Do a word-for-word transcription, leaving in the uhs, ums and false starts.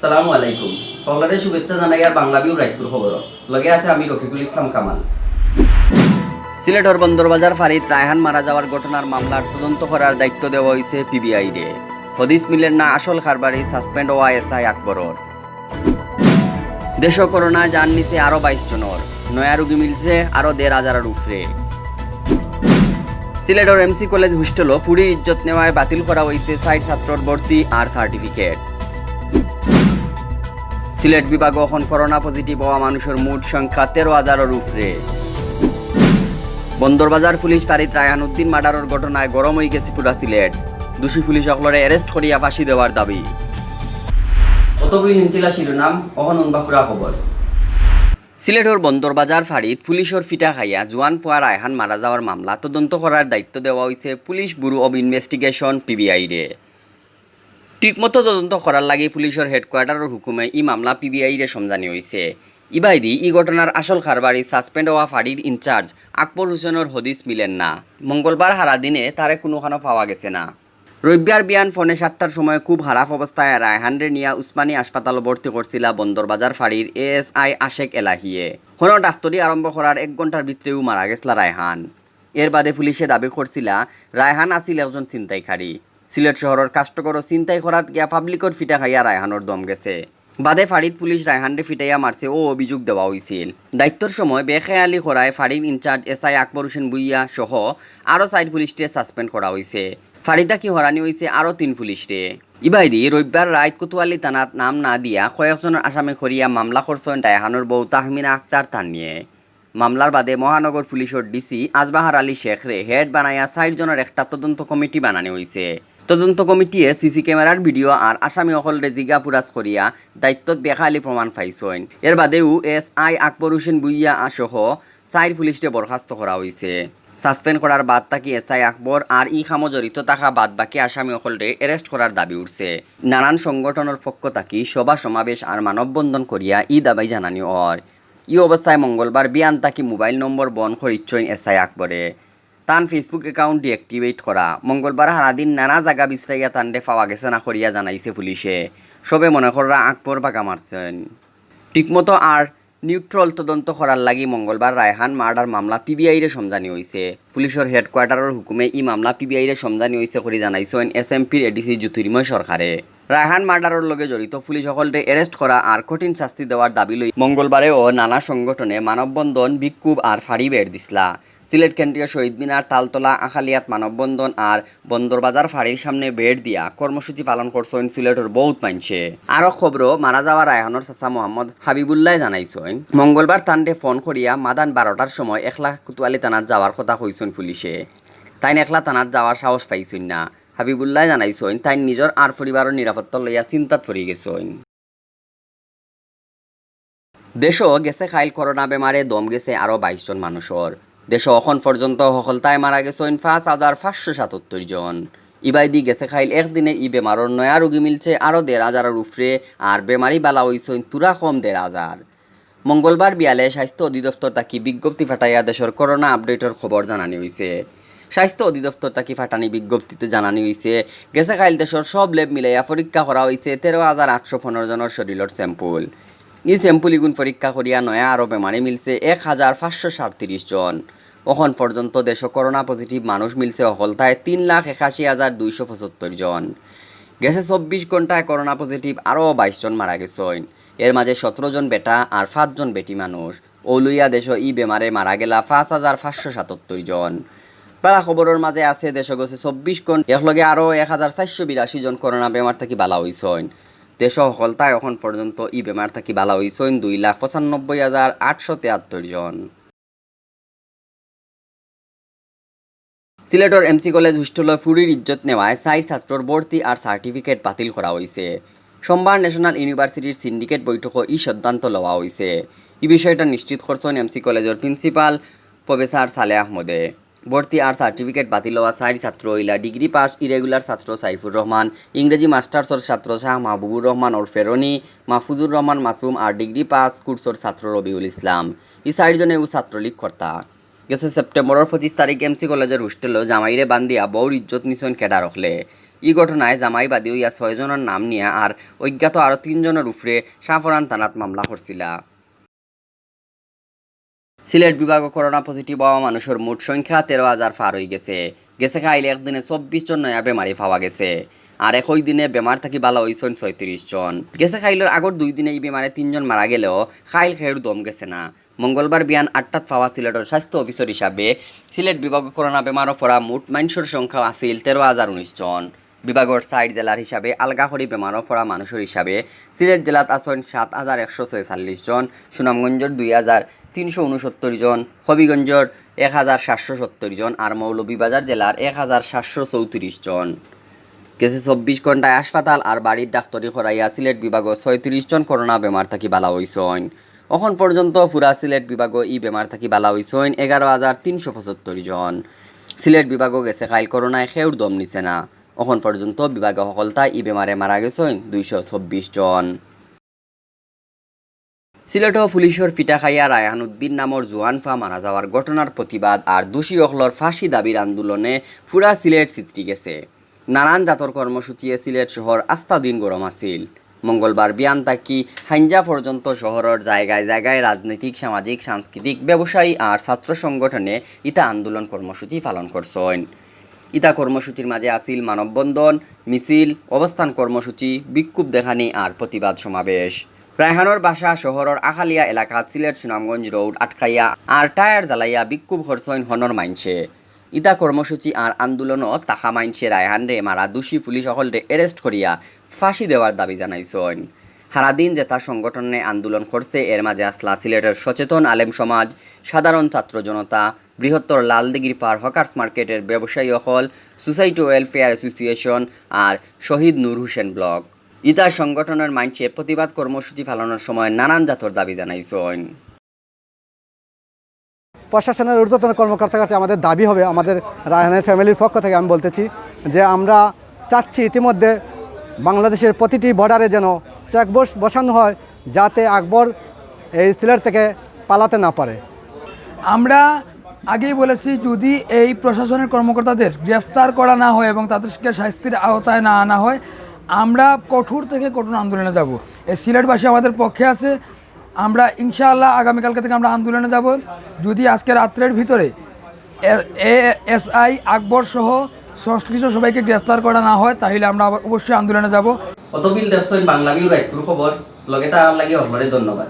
আসসালামু আলাইকুম। সকলরে শুভেচ্ছা জানাইয়ার বাংলা ভিউ রায়পুর খবর। লগে আছে আমি রফিকুল ইসলাম কামাল। সিলেটর বন্দরবাজার ফাঁড়িত রায়হান মারা যাওয়ার ঘটনার মামলার তদন্ত করার দায়িত্ব দেওয়া অইছে পিবিআইরে। হদিস মিলের না আসল কারবারি সাসপেন্ড অওয়া এসআই আকবরর। দেশো করোনায় জান নিছে আরো বাইশ জনর, নয়া রুগী মিলছে আরো দেড় হাজারর উপরে। সিলেটর এমসি কলেজ হোস্টেলো ফুড়ির ইজ্জত নেওয়ায় বাতিল করা অইছে চাইর ছাত্রর ভর্তি আর সার্টিফিকেট। সিলেট বিভাগো অখন করোনা পজিটিভ অওয়া মানুষর মোট সংখ্যা তেরো হাজারর উপরে। বন্দরবাজার পুলিশ ফাঁড়িত রায়হান উদ্দিন মার্ডারর ঘটনায় গরম অইগেছে পুরা সিলেট। দোষী পুলিশ অকলরে অ্যারেস্ট করিয়া ফাঁসি দেওয়ার দাবি। অতক্ষণ হুনছিলা শিরোনাম, অখন হুনবা পুরা খবর। সিলেটর বন্দরবাজার ফাঁড়িত পুলিশর ফিটা খাইয়া জুয়ান ফুয়া রায়হান মারা যাওয়ার মামলা তদন্ত করার দায়িত্ব দেওয়া অইছে পুলিশ ব্যুরো অব ইনভেস্টিগেশন, পিবিআইরে। ঠিকমতো তদন্ত করার লাগি পুলিশর হেডকোয়ার্টারর হুকুমে ই মামলা পিবিআইরে সমজানি অইছে। ইবায়দি ই ঘটনার আসল কারবারি সাসপেন্ড অওয়া ফাঁড়ির ইনচার্জ আকবর হোসেনর হদিস মিলের না। মঙ্গলবার হারাদিনে তারে কুনুখানো পাওয়া গেছে না। রবিবার বিয়ান পৌনে সাতটার সময় খুব খারাপ অবস্থায় রায়হানরে নিয়া উসমানী হাসপাতালো ভর্তি করছিলা বন্দরবাজার ফাঁড়ির এএসআই আশেক এলাহিয়ে। হনো ডাক্তরি আরম্ভ করার এক ঘন্টার ভিতরেউ মারা গেছলা রায়হান। এর বাদে পুলিশে দাবি করছিলা, রায়হান আছিল একজন ছিনতাইকারী। সিলেট শহরর কাষ্টকরো ছিনতাই করাত গিয়া পাবলিকর ফিটা খাইয়া রায়হানর দম গেছে। বাদে ফাঁড়িত পুলিশ রায়হানরে ফিটাইয়া মারছে অউ অভিযোগ দেওয়া অইছিল। দায়িত্বর সময় বেখেয়ালি করায় ফাঁড়ির ইনচার্জ এসআই আকবর হোসেন ভুইয়া সহ আরো চাইর পুলিশরে সাসপেন্ড করা অইছে। ফাঁড়ি থাকি হরানি অইছে আরো তিন পুলিশরে। ইবায়দি রবিবার রাইত কোতোয়ালি থানাত নাম না দিয়া কয়েকজনর আসামি করিয়া মামলা করছইন রায়হানর বউ তাহমিনা আক্তার তানিয়ে। মামলার বাদে মহানগর পুলিশর ডিসি আজবাহার আলী শেখরে হেড বানাইয়া চাইর জনর একটা তদন্ত কমিটি বানানি অইছে। তদন্ত কমিটিয়ে সিসি ক্যামেরার ভিডিও আর আসামি অকলরে জিজ্ঞাফুরাস করিয়া দায়িত্বত বেখেয়ালি প্রমাণ পাইছইন। এর বাদেউ এসআই আকবর হোসেন ভুইয়া সহ চাইর পুলিশরে বরখাস্ত করা অইছে। সাসপেন্ড করার বাদ থাকি এসআই আকবর আর ই কামো জড়িত থাকা বাদ বাকি আসামি অকলরে অ্যারেস্ট করার দাবি উঠছে। নানান সংগঠনর পক্ষ থাকি সভা সমাবেশ আর মানববন্ধন করিয়া ই দাবি জানানি অর। ই অবস্থায় মঙ্গলবার বিয়ান থাকি মোবাইল নম্বর বন্ধ করিচ্ছইন এসআই আকবরে। তান Facebook অ্যাকাউন্ট ডিঅ্যাক্টিভেট করা। মঙ্গলবার হারাদিন নানা জাগা বিছরাইয়া তানরে পাওয়া গেছে না করিয়া জানাইছে পুলিশে। সবে মনে কররা আকবর বাগা মারছইন। ঠিকমতো আর নিউট্রাল তদন্ত করার লাগি মঙ্গলবার রায়হান মার্ডার মামলা পিবিআইরে সমজানি অইছে। পুলিশর হেডকোয়ার্টারর হুকুমে ই মামলা পিবিআইরে সমজানি অইছে করি জানাইছইন এসএমপির এডিসি জ্যোতির্ময় সরকারে। রায়হান মার্ডারর লগে জড়িত পুলিশ অকলরে অ্যারেস্ট করা আর কঠিন শাস্তি দেওয়ার দাবি লই মঙ্গলবারেও নানা সংগঠনে মানববন্ধন, বিক্ষোভ আর ফাঁড়ি বেড় দিছলা। সিলেট কেন্দ্রীয় শহীদ মিনার, তালতলা, আখালিয়াত মানববন্ধন আর বন্দরবাজার ফাঁড়ির সামনে বেড় দিয়া কর্মসূচি পালন করছইন সিলেটর বউত মাইনষে। আরো খবরো মারা যাওয়া রায়হানর চাচা মোহাম্মদ হাবিবুল্লায় জানাইছইন, মঙ্গলবার তানরে ফোন করিয়া মাদান বারোটার সময় একলা কোতোয়ালি থানাত যাওয়ার কথা কইছইন পুলিশে। তাইন একলা থানাত যাওয়ার সাহস পাইছইন না। হাবিবুল্লায় জানাইছইন, তাইন নিজর আর পরিবারর নিরাপত্তা লইয়া চিন্তাত পড়ি গেছইন। দেশো গেছে কাইল করোনা বেমারে দম গেছে আরো বাইশ জন মানুষর। দেশো অখন পর্যন্ত হকলতায় মারা গেছইন পাঁচ হাজার পাঁচশো সাতাত্তর জন। ইবায়দি গেছে কাইল একদিনে ই বেমারর নয়া রুগী মিলছে আরো দেড় হাজারর উপরে, আর বেমারি বালা অইছইন তুরা কম দেড় হাজার। মঙ্গলবার বিয়ালে স্বাস্থ্য অধিদপ্তর থাকি বিজ্ঞপ্তি ফাটাইয়া দেশর করোনা আপডেটর খবর জানানি অইছে। স্বাস্থ্য অধিদপ্তর থাকি ফাটানি বিজ্ঞপ্তিত জানানি অইছে, গেছে কাইল দেশর সব ল্যাব মিলাইয়া পরীক্ষা করা অইছে তেরো হাজার আটশো পনেরো জনর শরীলর স্যাম্পল। ই স্যাম্পল ইগুন পরীক্ষা করিয়া নয়া আরো বেমারি মিলছে এক হাজার পাঁচশো সাতত্রিশ জন। অখন পর্যন্ত দেশো করোনা পজিটিভ মানুষ মিলছে হকলতায় তিন লাখ একাশি হাজার দুইশো পঁচাত্তর জন। গেছে চব্বিশ ঘন্টায় করোনা পজিটিভ আরো বাইশ জন মারা গেছইন। এর মাঝে সতেরো জন বেটা আর পাঁচ জন বেটি মানুষ। অউ লইয়া দেশো ই বেমারে মারা গেলা পাঁচ হাজার পাঁচশো সাতাত্তর জন। বালা খবরর মাঝে আছে, দেশো গেছে চব্বিশ ঘন্টা একলগে আরো এক হাজার চারশো বিরাশি জন করোনা বেমার থাকি বালা অইছইন। দেশো হকলতায় অখন পর্যন্ত ই বেমার থাকি বালা অইছইন দুই লাখ পঁচানব্বই হাজার আটশো তেয়াত্তর জন। সিলেটর এমসি কলেজ হোস্টেলো ফুড়ির ইজ্জত নেওয়ায় চাইর ছাত্রর ভর্তি আর সার্টিফিকেট বাতিল করা অইছে। সোমবার ন্যাশনাল ইউনিভার্সিটির সিন্ডিকেট বৈঠকো ই সিদ্ধান্ত লওয়া অইছে। ই বিষয়টা নিশ্চিত করছইন এমসি কলেজর প্রিন্সিপাল প্রফেসর সালেহ আহমদে। ভর্তি আর সার্টিফিকেট বাতিল অওয়া চাইর ছাত্র অইলা ডিগ্রি পাস ইরেগুলার ছাত্র সাইফুর রহমান, ইংরেজি মাস্টার্সর ছাত্র শাহ মাহবুবুর রহমান ওরফে রনি, মাহফুজুর রহমান মাসুম আর ডিগ্রি পাস কোর্সর ছাত্র রবিউল ইসলাম। ই চাইরজনেউ ছাত্রলীগ করতা। গেছে সেপ্টেম্বরর পঁচিশ তারিখ এমসি কলেজর হোস্টেলো জামাইরে বান্ধিয়া বউর ইজ্জত নিছইন ক্যাডার অকলে। ই ঘটনায় জামাই বাদী অইয়া ছয়জনর নাম নিয়া আর অজ্ঞাত আরও তিনজনর উপরে শাহপরান থানাত মামলা করছিলা। সিলেট বিভাগো করোনা পজিটিভ অওয়া মানুষর মোট সংখ্যা তেরো হাজার পার অইগেছে। গেছে কাইল একদিনে চব্বিশ জন নয়া বেমারি পাওয়া গেছে। আর একই দিনে বেমার থাকি ভালা অইছইন ছয়ত্রিশ জন। গেছে কাইলর আগর দুই দিনে ই বেমারে তিনজন মারা গেলেও কাইল কেউর দম গেছে না। মঙ্গলবার বিয়ান আটটাত পাওয়া সিলেটর স্বাস্থ্য অফিসর হিসাবে সিলেট বিভাগো করোনা বেমারো পড়া মোট মানষর সংখ্যা আছিল তেরো হাজার উনিশ জন। বিভাগর চাইর জেলার হিসাবে আলগা করি বেমারো পড়া মানুষর হিসাবে সিলেট জেলাত আছইন সাত হাজার একশো ছয়চল্লিশ জন, সুনামগঞ্জর দুই হাজার তিনশো উনসত্তর জন, হবিগঞ্জর এক হাজার সাতশো সত্তর জন আর মৌলভীবাজার জেলার এক হাজার সাতশো চৌত্রিশ জন। গেছে চব্বিশ ঘন্টায় হাসপাতাল আর বাড়ির ডাক্তারি করাইয়া সিলেট বিভাগো ছয়ত্রিশ জন করোনা বেমার থাকি ভালা অইছইন। অখন পর্যন্ত পুরা সিলেট বিভাগো ই বেমার থাকি ভালা অইছইন এগারো হাজার তিনশো পঁচাত্তর জন। সিলেট বিভাগো গেছে কাইল করোনায় কেউর দম নিছে না। অখন পর্যন্ত বিভাগো হকলতা ই বেমারে মারা গেছইন দুইশো চব্বিশ জন। সিলেটো পুলিশর পিটা খাইয়া রায়হান উদ্দিন নামর জুয়ান ফা মারা যাওয়ার ঘটনার প্রতিবাদ আর দোষী অকলর ফাঁসি দাবির আন্দোলনে পুরা সিলেট ছিতরি গেছে। নানান জাতর কর্মসূচিয়ে সিলেট শহর আস্তা দিন গরম আছিল। মঙ্গলবার বিয়ান থাকি হাইঞ্জা পর্যন্ত শহরর জায়গায় জায়গায় রাজনৈতিক, সামাজিক, সাংস্কৃতিক, ব্যবসায়ী আর ছাত্র সংগঠনে ইতা আন্দোলন কর্মসূচি পালন করছইন। ইতা কর্মসূচির মাঝে আছিল মানববন্ধন, মিছিল, অবস্থান কর্মসূচি, বিক্ষোভ দেখানি আর প্রতিবাদ সমাবেশ। রায়হানর বাসা শহরর আখালিয়া এলাকাত সিলেট সুনামগঞ্জ রোড আটকাইয়া আর টায়ার জ্বালাইয়া বিক্ষোভ করছইন হনর মাইনষে। ইতা কর্মসূচি আর আন্দোলনো থাকা মাইনষে রায়হানরে মারা দোষী পুলিশ অকলরে arrest করিয়া ফাঁসি দেওয়ার দাবি জানাইছইন। হারাদিন যেতা সংগঠনে আন্দোলন করছে, এর মাঝে আছলা সিলেটর সচেতন আলেম সমাজ, সাধারণ ছাত্র জনতা, বৃহত্তর লালদিঘির পার হকার্স মার্কেটের ব্যবসায়ী অকল, সোসাইটি ওয়েলফেয়ার অ্যাসোসিয়েশন আর শহীদ নূর হোসেন ব্লক। ইতা সংগঠনের মাইনষে প্রতিবাদ কর্মসূচি পালনের সময় নানান জাতর দাবি জানাইছইন। প্রশাসনের ঊর্ধ্বতন কর্মকর্তার কাছে আমাদের দাবি হবে, আমাদের রায়হানের ফ্যামিলির পক্ষ থেকে আমি বলতেছি যে আমরা চাচ্ছি ইতিমধ্যে বাংলাদেশের প্রতিটি বর্ডারে যেন চেকপোস্ট বসানো হয়, যাতে আকবর এই সিলেট থেকে পালাতে না পারে। আমরা আগেই বলেছি, যদি এই প্রশাসনের কর্মকর্তাদের গ্রেফতার করা না হয় এবং তাদেরকে শাস্তির আওতায় না আনা হয়, আমরা কঠোর থেকে কঠোর আন্দোলনে যাব। এই সিলেটবাসী আমাদের পক্ষে আছে। আমরা ইনশাআল্লাহ আগামীকালকে থেকে আমরা আন্দোলনে যাব। যদি আজকে রাত্রের ভিতরে এএসআই আকবর সহ সংশ্লিষ্ট সবাইকে গ্রেফতার করা না হয়, তাহলে আমরা আবার অবশ্যই আন্দোলনে যাব। অতবিল দেখছইন বাংলা ভিউ রাইতকুর খবর। লগে থাকার লাগি হকলরে ধন্যবাদ।